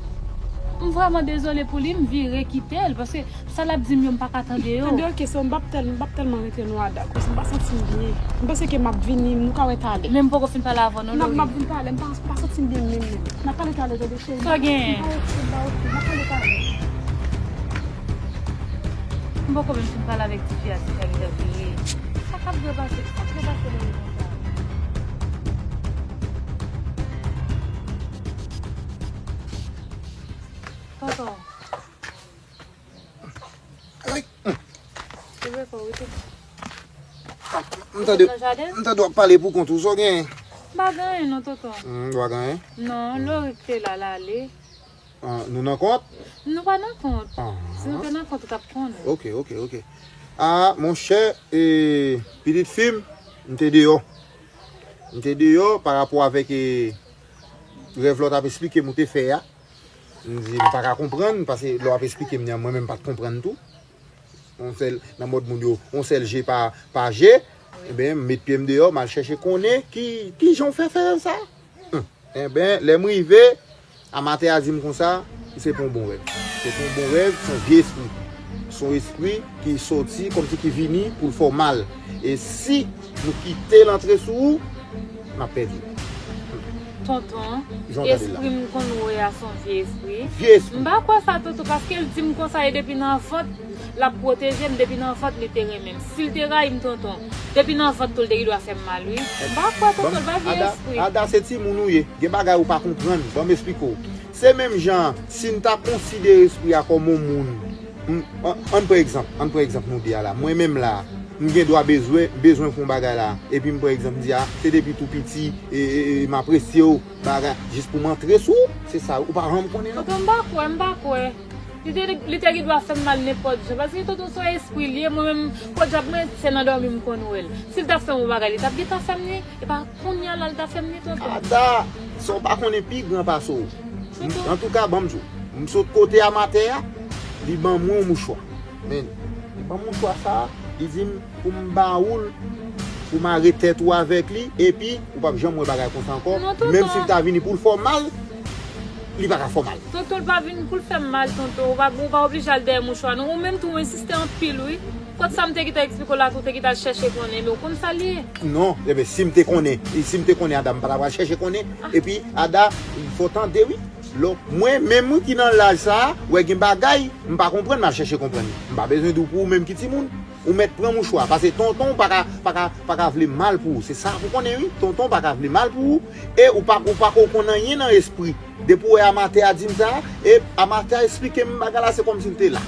m vrèman dezole pou li, m vire kite l, paske sa l ap di m yo, m pa ka tande yo. Tande, ok, so m p ap tèl-, m p ap tèlman rete non, Ada, akoz m pa santi m byen. M panse ke m ap vini, nou ka wè talè. Men m poko fin pale avè w non, Lori. Non, m ap vin pale, m pa, m pa santi m byen menm, menm. N ap pale talè, tande, cheri. Sa w genyen? M pa oke, m pa oke, n ap pale talè. M poko menm fin pale avèk tifi a, tifi a gentan vire. Sa k ap dwe pase, sa k dwe pase nan reyon sa? Tonton. Ay, hmm. Leve kò w, wi, tonton. M tande, nan jaden? M tande w ap pale pou kont ou, sa w gen? M pa gen anyen non, tonton. Hmm, w pa gen anyen? Non, Lorik te la, l ale. Ah, nou nan kont? Nou pa nan kont. Ah. Si nou te nan kont, ou t ap konnen. Ok, ok, ok. Ah, monchè, e, pitit fi m, m te deyò. M te deyò pa rapò avèk, e, rèv la w t ap esplike m ou te fè a. M di, m pa ka konprann, paske lè w ap esplike m nan, mwen menm m pa t konprann tou. On sèl, nan mòd moun yo, on sèl je pa, pa je. Ebyen, m met pye m deyò, m al chèche konnen ki, ki jan w fè fè sa. Hum. Ebyen, lè m rive, amatè a di m konsa, se pa yon bon rèv. Se pa yon bon rèv, se yon vye espri. Se yon espri ki soti, kòmsi ki vini pou l fè w mal. E si nou kite l antre sou ou, n ap pèdi. Tonton, jan w gade l la, espri m konn wè a se yon vye espri. Vye espri. M pa kwè sa, tonton, paske l di m konsa, e depi nan vant, l ap pwoteje m, depi nan vant, li te renmen m. Si l te rayi m, tonton, depi nan vant tou, l te gen dwa fè m mal, wi. M pa kwè, tonton, l pa vye espri. Ada, Ada, se timoun ou ye. Gen bagay ou pa konprann. Ban m esplike w. Se menm jan, si n ta konsidere espri a kòm yon moun, m, an, ann pran egzanp, ann pran egzanp nou de a la. Mwen menm la, m gen dwa bezwen, bezwen pou yon bagay la. Epi m pran egzanp, m di, a, se depi tou piti, e, e, e, m apresye w, bagay, jis pou m antre sou ou. Se sa, ou pa janm konnen, non. Tonton, m pa kwè, m pa kwè. Li te, li te gen dwa fè m mal nenpòt jan. Paske tonton se yon espri l ye, mwen menm, podyab mwen, se nan dòmi m konn wè l. Si l t ap fè m yon bagay, li t ap gentan fè m li. E pa kounye a la l ta fè m li, tonton. Ada, sa w pa konnen pi gran pase w. Tonton. Antouka, ban m di w, m sot kote amatè a, li ban mwen yon mouchwa. Men, li ban m mouchwa sa, li di m pou m ba ou l, pou mare tèt ou avèk li, epi ou p ap janm wè bagay konsa ankò. Non, tonton. Menm si l ta vini pou l fè w mal, li pa ka fè w mal. Tonton, l pa vin pou l fè m mal, tonton. Ou pa, ou pa oblije al dèyè mouchwa, non. Ou menm tou, ou ensiste anpil, wi. Kot sa m te gentan eksplike w la, tou te gentan al chèche konnen, men ou konn sa l ye. Non, ebyen, si m te konnen, e si m te konnen, Ada, m pa ta pral chèche konnen. Ah. Epi, Ada, fò tande, wi. Lò, mwen menm, wi, ki nan laj sa a, wè gen bagay, m pa konprann, m al chèche konprann. M pa bezwen di w pou ou menm ki timoun. Ou mèt pran mouchwa, paske tonton pa ka, pa ka, pa ka vle mal pou ou. Se sa pou konnen, wi. Tonton pa ka vle mal pou ou. E ou pa, ou pa ko konn anyen nan espri. Depi w wè amatè a di m sa, e amatè a esplike m bagay la, se kòmsi l te la.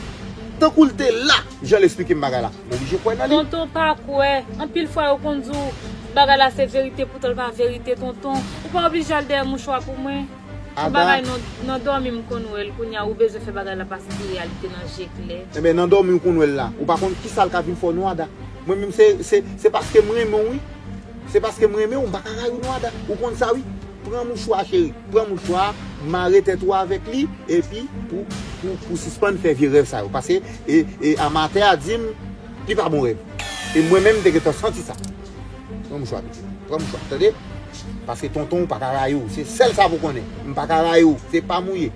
Tankou l te la, jan l esplike m bagay la. M oblije kwè nan li. Tonton pa kwè. Anpil fwa yo konn di w bagay la se verite, poutan l pa verite, tonton. Ou pa oblije al dèyè mouchwa pou mwen. Yon bagay nan, nan dòmi m konn wè l, kounye a ou bezwen fè bagay la pase pou reyalite nan je klè. Ebyen, nan dòmi w konn wè l la. Ou pa konn kisa l ka vin fè w non, Ada. Mwen menm se, se, se paske m renmen w, wi. Se paske m renmen w, m pa ka rayi w non, Ada. Ou konn sa, wi. Pran mouchwa, cheri. Pran mouchwa, mare tèt ou avèk li, epi pou, pou, pou sispann fè vye rèv sa yo. Paske, e, e, amatè a di m, li pa bon rèv. E mwen menm, m te gentan santi sa. Pran mouchwa, pitit. Pran mouchwa, tande? Paske tonton w pa ka rayi w. Se sèl sa pou konnen. M pa ka rayi w. Se pa m ou ye.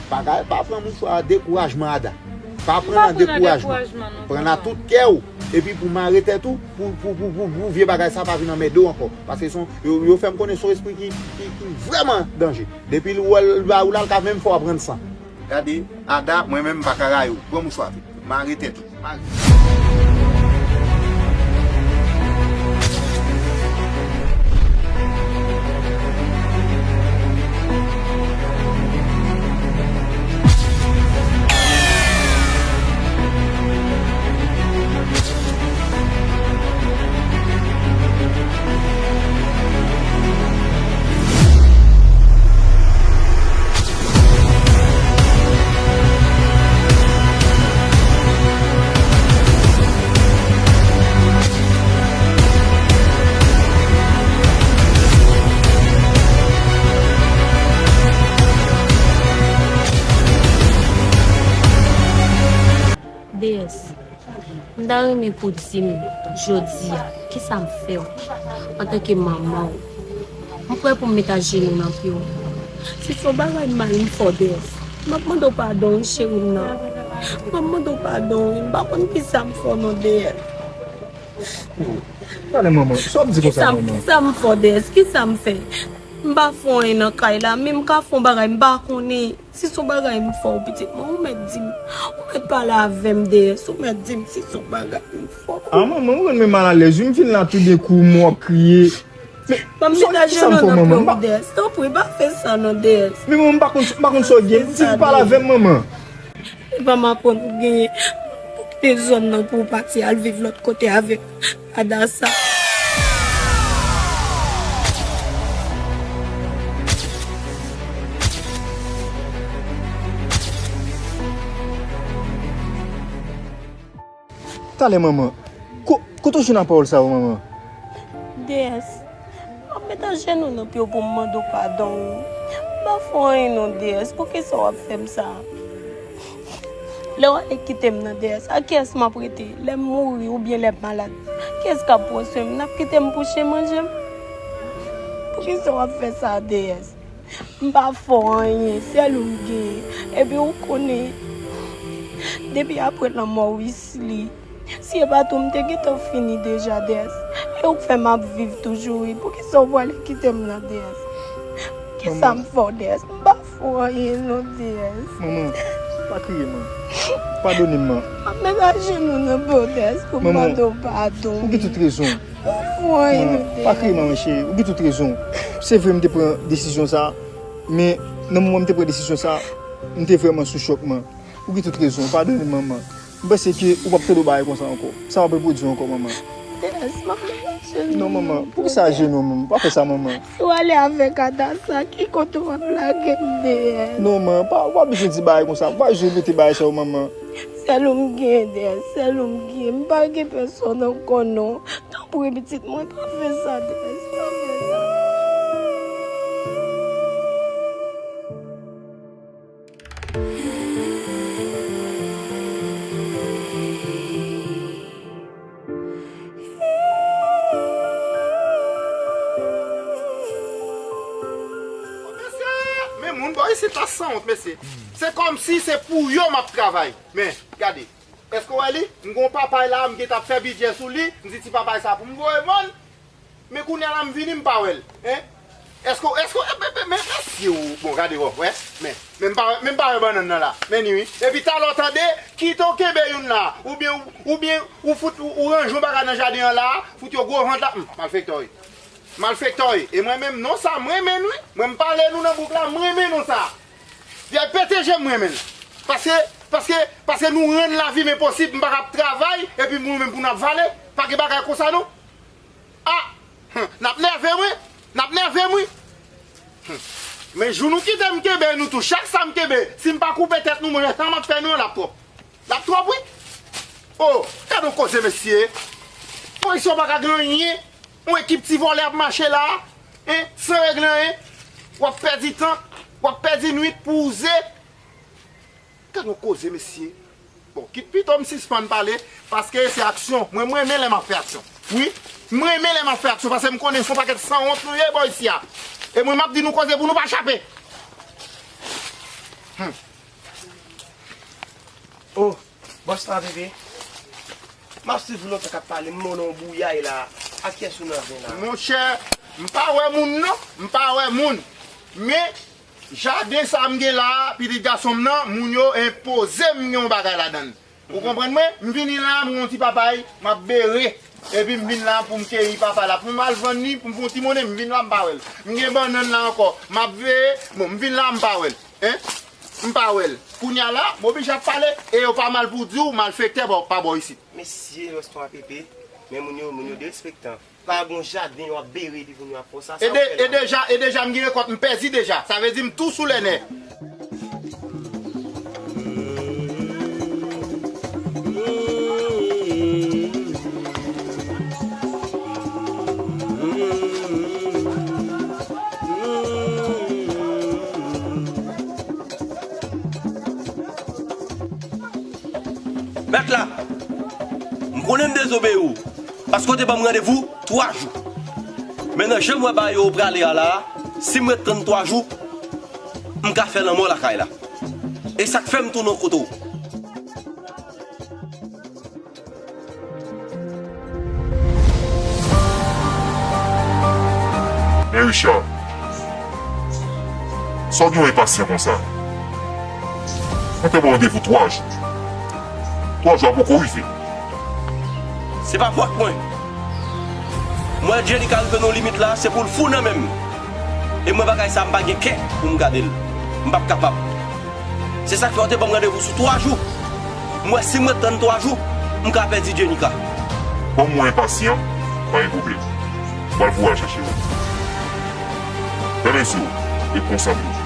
Pa ka, pa pran mouchwa dekourajman, Ada. Pa pran nan dekourajman. Pran nan tout kè w. Epi pou mare tèt ou, pou, pou, pou, pou, pou vye bagay sa pa vin anmède w ankò. Paske se yon, yo, yo fè m konnen se yon espri ki, ki, ki vrèman danje. Depi l wè l ba ou la, l ka menm fè w ap rann san. Gade, Ada, mwen menm m pa ka rayi w. Pran mouchwa vit. Mare tèt ou. Mare. Deyès, m ta renmen pou w di m jodi a, kisa m fè w antanke manman w? M prè pou m met ajenou nan pye w. Si se yon bagay mal m fè w, Deyès, m ap mande w padon, wi, cheri m nan. M ap mande w padon, wi. M pa konn kisa m fè w non, Deyès. Pale, manman. Sa w ap di konsa, manman? Kisa m fè w, Deyès? Kisa m fè? M pa fè w anyen nan kay la, men m ka fè w yon bagay m pa konnen. Si se yon bagay m fè w, pitit mwen, ou mèt di m. Ou mèt pale avè m, Deyès. Ou mèt di m si se yon bagay m fè w. A, manman, ou rann mwen malalèz, wi. M vin la toudenkou, m wè w ap kriye. Men, Manmi, sa, met sa m ajenou fè, nan manman? Pye w, Dès. Tanpri, pa fè sa non, Dès. Men manman, m pa konn, m pa konn sa w gen. Di, pale avè m, manman. Epa m aprann ou genyen pou kite zòn nan pou w pati al viv lòt kote avèk Adasa. Talè, manman. Ko-, kote w jwenn a pawòl sa yo, manman? Deyès, m ap met ajenou nan pye w pou m mande w padon, wi. M pa fè w anyen non, Deyès. Poukisa w ap fè m sa? Lè w ale kite m nan, Deyès, ak kiyès m ap rete? Lè m mouri oubyen lè m malad, kiyès k ap pran swen m? N ap kite m pou chen manje m? Poukisa w ap fè sa, Deyès? M pa fè w anyen, sèl ou m genyen. Epi ou konnen, depi apre lanmò Wisly, si e pa t ou, m te gentan fini deja, Deyès. E ou k fè m ap viv toujou, wi. Poukisa w pwale kite m nan, Deyès? Kisa m fè w, Deyès? M pa fè w anyen non, Deyès. Manman, pa kriye, man. Padone m, man. M ap met ajenou nan pye w, Deyès, pou m mande w padon. Ou gen tout rezon. Pa kriye, manman cheri, ou gen tout rezon. Se vre, m te pran desizyon sa, men nan moman m te pran desizyon sa, m te vrèman sou chòk, man. Ou gen tout rezon, padone m, manman. M panse ke ou p ap tande yon bagay konsa ankò. Sa p ap repwodui ankò, manman. Deyès, manman, ajenou. Non, manman, poukisa ajenou, manman? Pa fè sa, manman. Si w ale avèk Adasa, ki kote w ap lage m, Deyès? Non, manman, pa, ou pa bezwen di bagay konsa. Ou pa bezwen repete bagay sa yo, manman. Sèl ou m gen, Deyès, sèl ou m gen. M pa gen pèsòn ankò, non. Tanpri, pitit mwen, pa fè sa, Deyès, pa fè sa. Mesye! Men moun bò isit la sanwont, mesye. Se kòmsi se pou yo m ap travay. Men, gade. Èske w wè li? M gen yon papay la, m gentan ap fè bidjè sou li. M di ti papay sa pou m voye vann. Men kounye a la m vini, m pa wè l. Hein? Èske, èske, men, men, men, mesye, bon, gade, wè, wè. Men, men m pa, men m pa wè bannann nan la. Men ni wi. Epi talè w tande, kite w kenbe youn la. Oubyen, oubyen ou fout, ou, ou ranje yon bagay nan jaden an la, fout yo gwo vant la. Hum, malfektè w ye. Malfektè w ye. E mwen menm, non sa, m renmen l wi. Mwen, m pale nou nan bouk la, m renmen non sa. Vyèj pete je m, m renmen l. Paske, paske, paske nou rann lavi m enposib, m pa ka ap travay, epi nou menm pou n ap vale. Pa gen bagay konsa non. Ah! Hum, n ap nève m wi. N ap nève m wi. Hum. Men jou nou kite m kenbe nou tou, chak sa m kenbe, si m pa koupe tèt nou, mwen, sa m ap fè nou an, l ap twòp. L ap twòp wi. Oh, gade yon koze, mesye. Polisye yo pa ka gen anyen. Yon ekip ti vòlè ap mache la, hein, san regle anyen. W ap pèdi tan, w ap pèdi nwit pou wouze. Gad yon koze, mesye. Bon, kit pito m sispann pale, paske se aksyon. Mwen, mwen renmen lè m ap fè aksyon. Wi, mwen renmen lè m ap fè aksyon, paske m konnen se yon pakèt sanwont nou ye bò isi a. E mwen, m ap di nou koze pou nou pa chape. Hmm. Oh, bòs la, bebe. M ap swiv ou lontan k ap pale, m wè w nan yon bouyay la. Ak kiyès ou nan ven la? Monchè, m pa wè moun non, m pa wè moun. Men, jaden sa m gen la, pitit gason m nan, moun yo enpoze m gen yon bagay ladan l. Ou konprann mwen? M vini la, m gen yon ti papay, m ap bere. Epi m vin la pou m keyi papay la. Pou m al vann li, pou m fè yon ti monnen, m vin la, m pa wè l. M gen bannann la ankò. M ap veye, bon, m vin la, m pa wè l. Hein? M pa wè l. Kounye a la, m oblije ap pale, e yo pa mal pou di w, malfektè pa, pa bò isit. Mesye, rèstò a pepe, men moun yo, moun yo derespektan. Pa gon jaden, yo ap bere epi moun yo ap fè w sa, sa e de, w fè e la? Deja, e deja, m gen rekòt, m pèdi deja. Sa vle di m tou sou lè nè. Mèt la, m konnen m dezobeyi w, paske w te ban m randevou twa jou. Men nan jan m wè bagay yo prale a la a, si m ret tranntwa jou, m ka fè lanmò lakay la. E sa k fè m tounen kote w. Men Richard, sa w gen w enpasyan konsa? Mwen te ba w randevou twa jou. Twa jou a poko rive. Se pa fòt mwen. M wè Djenika rive nan yon limit la, se pou l fou nan men m. E mwen bagay sa, m pa gen kè pou m gade l. M p ap kapab. Se sa k fè yo te ban m randevou sou twa jou. M wè si m ret tann twa jou, m ka pèdi Djenika. Kòm ou enpasyan, pa gen pwoblèm. M pral voye al chèche w. Fè lezo e konsantre w.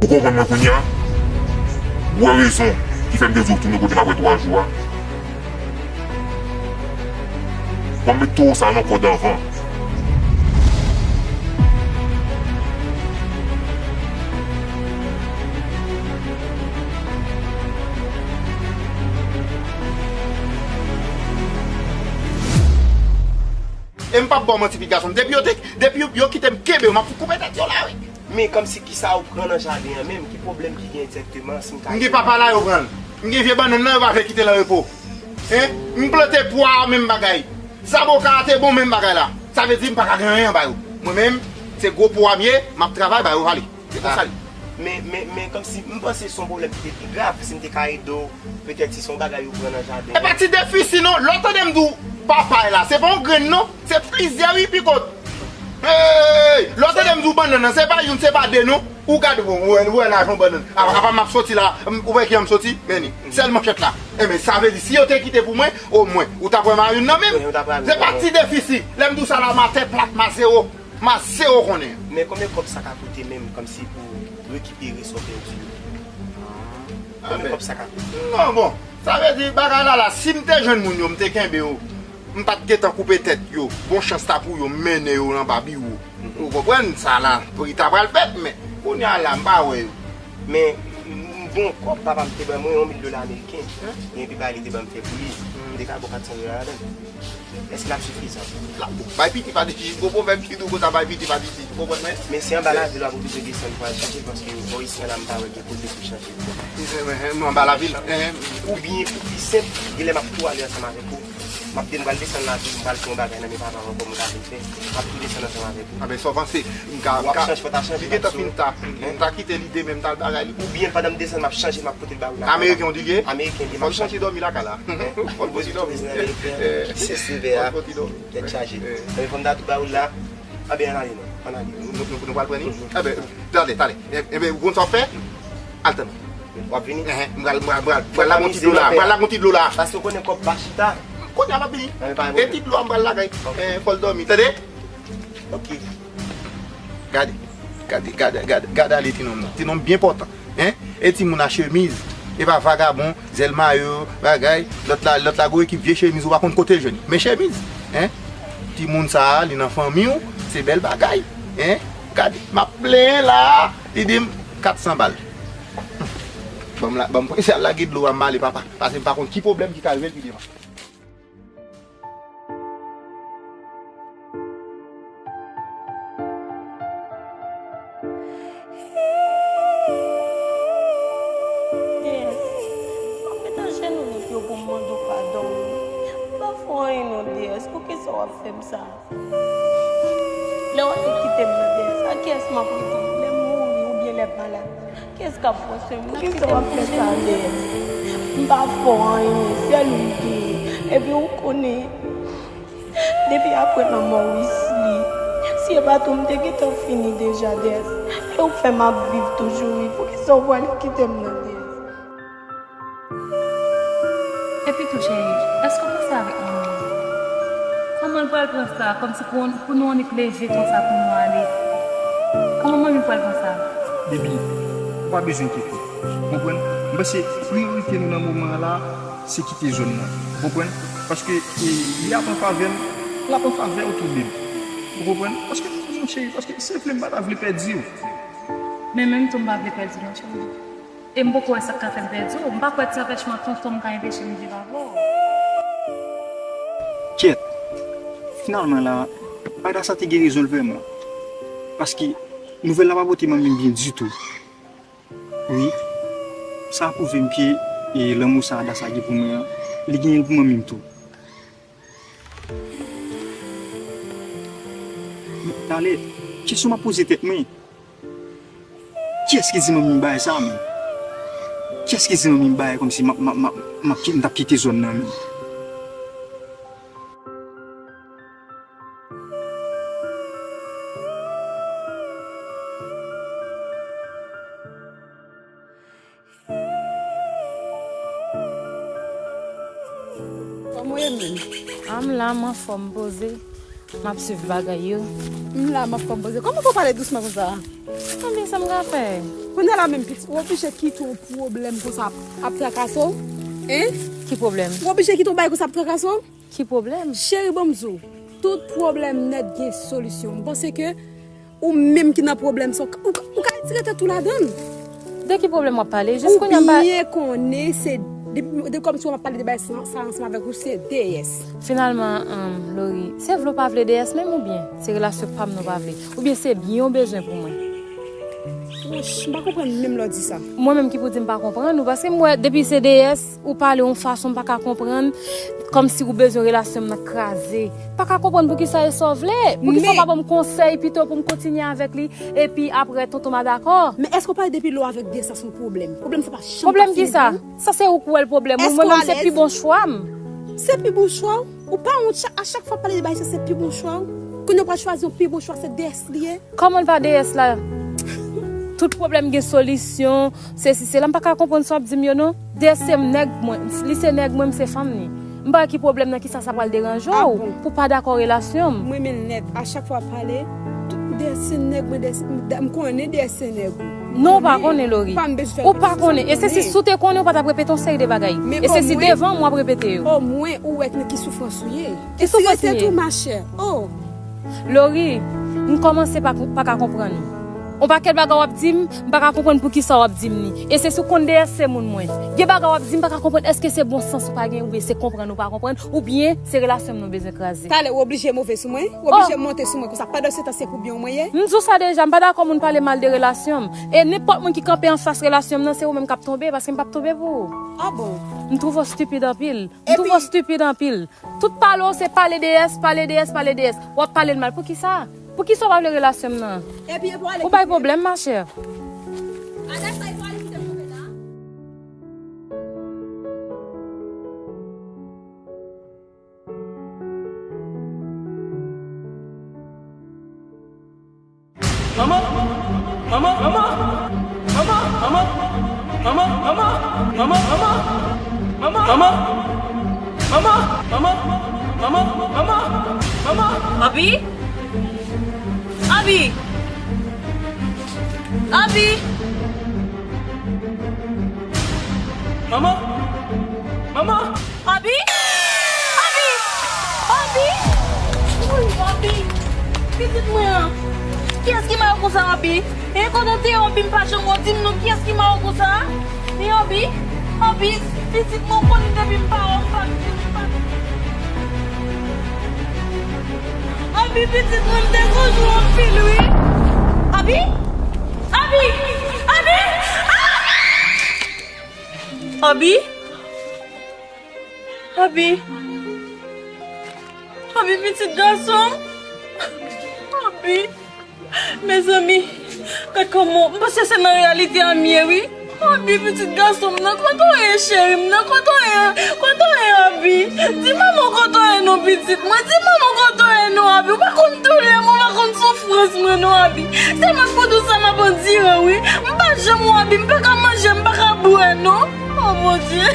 Ou konprann mwen kounye a? Ou wè rezon ki fè m te di w tounen kote m apre twa jou a? Ban m met towo sa a nan kòd anvan. E m p ap ba w manti, pitit gason m. Depi yo te, depi yo, yo kite m kenbe yo, m ap koupe tèt yo la, wi. Men kòmsi kisa ou pran nan jaden an menm? Ki pwoblèm ki gen egzakteman, si m ka... M gen papa la, yo pran l. M gen vye bannann nan, yo pa vle kite l an repo. Hein? M plante pwa a, menm bagay. Zaboka a te bon, menm bagay la. Sa vle di m pa ka gen anyen anba yo. Mwen menm, se gwo po a m ye, m ap travay, ba yo vale. Se konsa l ye. Men, men, men kòmsi m panse se yon pwoblèm ki te pi grav, si m te ka ede w, petèt si se yon bagay ou pran nan jaden. E pa ti defisi non, lè w tande m di w papay la, se pa yon grenn non, se plizyè wi, pikot. Hey! Lè w tande m di w bannann nan, se pa youn, se pa de non. Ou gade bon, ou wè, ou wè lajan bannann. Apa, apa m ap soti la, m, ou wè ki jan m soti? Men ni. Sèl manchèt la. Enben, sa vle di, si yo te kite pou mwen, omwen, ou t ap wè m a youn nan men m. Wi, ou t ap wè m. Se pa ti defisi. Lè m di w sa la, m atè plat, m a zewo. M a zewo konnen. Men konbyen kòb sa ka koute menm, kòmsi pou rekipere sa w pèdi yo? Konbyen kòb sa ka koute? Non, bon, sa vle di, bagay la la, si m te jwenn moun yo, m te kenbe yo, m pa t gentan koupe tèt yo. Bon chans ta pou yo, m mennen yo anba biwo. Ou konprann? Sa la, pri ta pral fèt, men kounye a la, m pa wè yo. Men, m, m, bon, kòb papa m te ban mwen, yon mil dola ameriken. Hein? Gen epi bagay li te ban m fè pou li. M te ka ba w kat san dola ladan l. Èske l ap sifizan? L ap bon. Bay piti pa de chichi, gwo pwovèb ki di w konsa, bay piti pa de chichi. Ou konprann mwen? Men se anba lavil w ap oblije desann pou al chache l, paske bò isi a la, m pa wè gen kote pou chache l. Nou anba lavil. Oubyen, pou pi senp, genlè m ap tou ale ansanm avèk ou. M ap de-, m pral desann lavil, m pral pran yon bagay nan men papa m ankò, m ka vin fè. M ap tou desann ansanm avèk ou. Anben, sa w panse? M ka, m ka, li gentan fin ta, m ta kite lide, men m t al bagay li. Oubyen, pandan m desann, m ap chanje, m ap pote l ba ou la. Ameriken w di l ye? Ameriken li ye, m ap chanje. Fò l soti dòmi lakay la. Fò l soti dòmi. Sesi vè a. Fò l soti dòmi. Tèt chaje. Anben, fò m ta tou ba ou la. Anben, ann ale non. Ann ale. Nou, nou, nou pral pran li? Anben, tande, tande. Enben, ou konn sa w ap fè? Al tann mwen. W ap vini? Enhen, m pral, m pral, m pral, m pral lage yon ti dlo la. M pral lage yon ti dlo la. Paske w konnen kòb pa chita. Kounye a m ap vini. Anben, pa gen pwoblèm. E ti dlo a m pral lage. Ok. Enhen, fò l dòmi. Tande? Ok. Gade. Gade, gade, gade, gade ale ti nonm nan. Ti nonm byen pòtan. Hein? E timoun a chemiz. E pa vagabon, zèl mayo, bagay. Lòt la, lòt la gwo ekip vye chemiz, ou pa konn kote l jwenn. Men chemiz. Hein? Timoun sa a, li nan fanmi w, se bèl bagay. Hein? Gade, m ap plenyen la, li di m kat san bal. Ban m la, ban m prese al lage dlo a, m ale papa. Paske m pa konn ki pwoblèm ki ka rive l pi devan. Deyès, m ap met ajenou nan pye w pou m mande w padon. M pa fè w anyen non, Deyès. Poukisa w ap fè m sa? Lè w ale kite m nan, Dèyès, a kiyès m ap rete? Lè m mouri oubyen lè m malad, kiyès k ap pran swen m? Poukisa w ap fè sa, Dèyès? M pa fè w anyen, sèl ou m genyen. Epi ou konnen, depi apre lanmò Wisly, si e pa t ou, m te gentan fini deja, Dèyès. E ou k fè m ap viv toujou, wi. Poukisa w pwale kite m nan, Dèyès? Epi tou, cheri, èske w panse avèk manman w? Kòman l pral pran sa? Kòmsi pou, pou nou annik leve konsa pou nou ale. Kòman manmi pral pran sa? Baby, ou pa bezwen enkyete w. Ou konprann? M panse priyorite nou nan moman an la, se kite zòn nan. Ou konprann? Paske, e, li ap an favè m, l ap an favè w tou, baby. Ou konprann? Paske, non, cheri, paske se vle m pa ta vle pèdi w. Men menm tou, m pa vle pèdi non, cheri. E m poko wè sa k ka fè m pèdi w. M pa kwè ti anpèchman tonton m ka enpeche m viv avè w. Kyèt! Finalman la, Adasa te gen rezon l vrèman. Paske nouvèl la pa pote manmi m byen ditou. Wi, sa pwouve m ke, e, lanmou sa Adasa gen pou mwen an, li genyen l pou manmi m tou. Talè, kesyon m ap poze tèt mwen, kiyès ki di manmi m bay sa menm? Kiyès ki di manmi m bay kòmsi m ap, m ap, m ap, m ap ki-, m t ap kite zòn nan menm? Kòman w ye menm? A, m la, m anfòm, poze. M ap swiv bagay yo. M la, m anfòm, poze. Kòman fè w pale dousman konsa? Konbyen sa m ka fè? Kounye a la menm, pitit, ou oblije kite yon pwoblèm konsa ap, ap trakase w? Hein? Ki pwoblèm? Ou oblije kite yon bagay konsa ap trakase w? Ki pwoblèm? Cheri, ban m di w, tout pwoblèm nèt gen solisyon. M panse ke ou menm ki nan pwoblèm sa, ou ka, ou ka, ou ka retire tèt ou ladan l. De ki pwoblèm w ap pale? Jis kounye a m pa... Ou byen konnen se de, de kòmsi w ap pale de bagay sa, sa ansanm avèk ou, se D S. Finalman, um, Lori, se vle w pa vle D S menm oubyen se relasyon pa m nou pa vle? Oubyen se byen w bezwen pou mwen? Wouch, m pa konprann menm lè w di sa. Mwen menm ki pou di m pa konprann ou, paske m wè depi se D S, ou pale yon fason m pa ka konprann, kòmsi ou bezwen relasyon m nan kraze. M pa ka konprann poukisa e sa w vle. Poukisa w pa ban m konsèy pito pou m kontinye avèk li, epi apre tonton m a dakò? Men èske w pale depi lè w avèk D S la se yon pwoblèm? Pwoblèm sa pa janm pase pou ou? Pwoblèm kisa? Sa se ou k wè l pwoblèm. Mwen menm se pi bon chwa m. Se pi bon chwa w? Ou pa wont cha-, a chak fwa w pale de bagay sa se pi bon chwa w? Kounye a w pral chwazi yon pi bon chwa, se D S li ye? Kòman l pa D S la? Tout pwoblèm gen solisyon, sesi sela. M pa ka konprann sa w ap di m yo non. D S se nèg mwen, li se nèg mwen, m se fanm li. M pa wè ki pwoblèm nan, kisa sa pral deranje w pou w pa dakò relasyon m. M renmen l nèt. A chak fwa w ap pale, tout D S se nèg mwen, D S, m konnen D S se nèg ou. Non, ou pa konnen, Lori. Ou pa konnen. E se si, si w te konnen, ou pa t ap repete yon seri de bagay. E se si devan m w ap repete yo. Omwen ou wè nan ki soufrans ou ye. Ki soufrans m ye? Tou, machè. Oh. Lori, m kòmanse pa, pa ka konprann ou. On pakèt bagay w ap di m, m pa ka konprann poukisa w ap di m li. E se si w konn D S se moun mwen. Gen bagay w ap di m, m pa ka konprann èske se bon sans ou pa gen, oubyen se konprann ou pa konprann, oubyen se relasyon m nou bezwen kraze. Talè, ou oblije move sou mwen? Ou oblije monte sou mwen konsa? Pandan se tan se pou byen w mwen ye? M di w sa deja, m pa dakò moun pale mal de relasyon m. E nenpòt moun ki kanpe anfas relasyon m nan, se ou menm k ap tonbe, paske m p ap tonbe pou ou. Ah bon? M twouve w stipid anpil. M twouve w stipid anpil. Tout pale w se pale D S, pale D S, pale D S. W ap pale l mal. Poukisa? Poukisa w pa vle relasyon m nan? Ou bay pwoblèm, machè. Manman! Manman! Manman! Abi? Abi? Abi? Manman! Manman! Abi? Abi? Abi? Woy, Abi! Pitit mwen an! Kiyès ki mal konsa, Abi? E kote w te ye, Abi, m pa janm wè w? Di m non, kiyès ki mal konsa? E Abi? Abi, pitit mwen, w konnen depi m pa wè w, m pa, m pa. Abi, pitit mwen, m te sonje w anpil, wi. Abi? Abi! Abi! Abi! Abi! Abi! Abi, pitit gason m! Wi. Mezanmi, gad kòman, m panse se nan reyalite a m ye, wi. Abi, pitit gason m nan, kote w ye, cheri m nan, kote w ye, kote w ye, Abi? Di manman w kote w ye non, pitit mwen, di manman w kote w ye non, Abi. Ou pa konn doulè mwen, ou pa konn soufrans mwen non, Abi. Se mwen k pou tout sa m ap andire, wi. M pa janm wè Abi, m pa ka manje, m pa ka bwè non. O Bondye.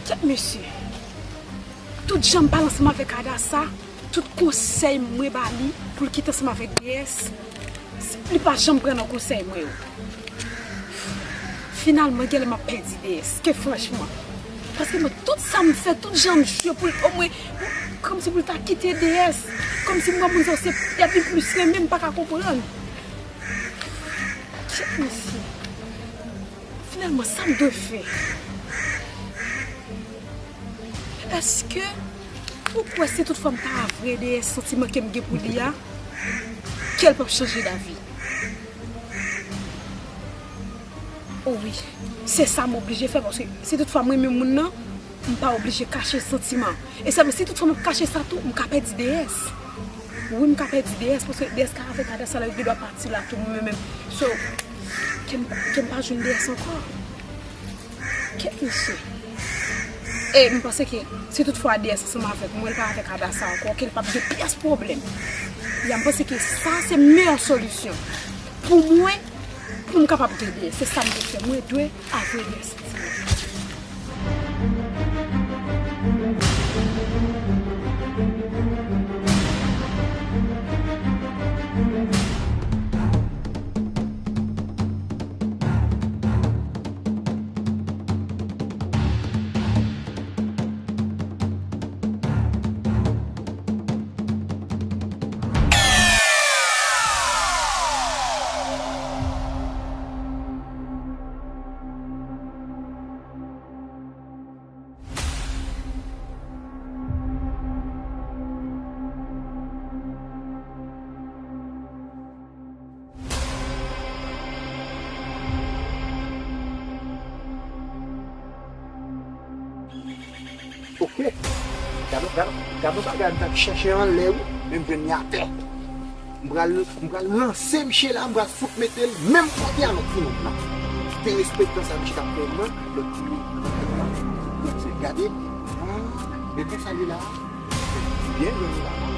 Kèt mesye. Tout jan m pale ansanm avèk Adasa, tout konsèy mwen ba li pou l kite ansanm avèk Deyès, li pa janm pran nan konsèy mwen yo. Finalman, genlè m ap pèdi Deyès, ke franchman. Paske mwen, tout sa m fè, tout jan m jwe pou l, omwen, kòmsi pou l ta kite Deyès, kòmsi m wè moun sa yo se tèt li plis renmen, m pa ka konprann. Kèt mesye. Finalman, sa m dwe fè? Èske ou kwè si tout fwa m ta avwe Deyès santiman ke m gen pou li a, ke l p ap chanje davi? O wi, se sa m oblije fè, paske si tout fwa m renmen moun nan, m pa oblije kache santiman. E sèlman si tout fwa m ap kache sa tou, m ka pèdi Deyès. Wi, m ka pèdi Deyès, paske Deyès ka avèk Adasa la, yo gen dwa pati la tou, mwen menm. So, ke m, ke m pa jwenn Deyès ankò. Kèt mesye. E m panse ke si tout fwa Deyès ansanm avèk mwen, l pa avèk Adasa ankò, ke l p ap gen pyès pwoblèm. Ya, m panse ke sa se meyè solisyon pou mwen, pou m kapab gen Deyès. Se sa m dwe fè. Mwen dwe avwe Deyès. Ok. Gade, gade, gade yon bagay m t ap chèche anlè wi, men m jwenn li atè. M pral, m pral lanse misye la, m pral fout mete l menm kote a lòt timoun nan. Derespektan sa misye t ap fè m nan, lòt timoun nan. Gade. Ah, men konsa li la. Byen jwenn li la.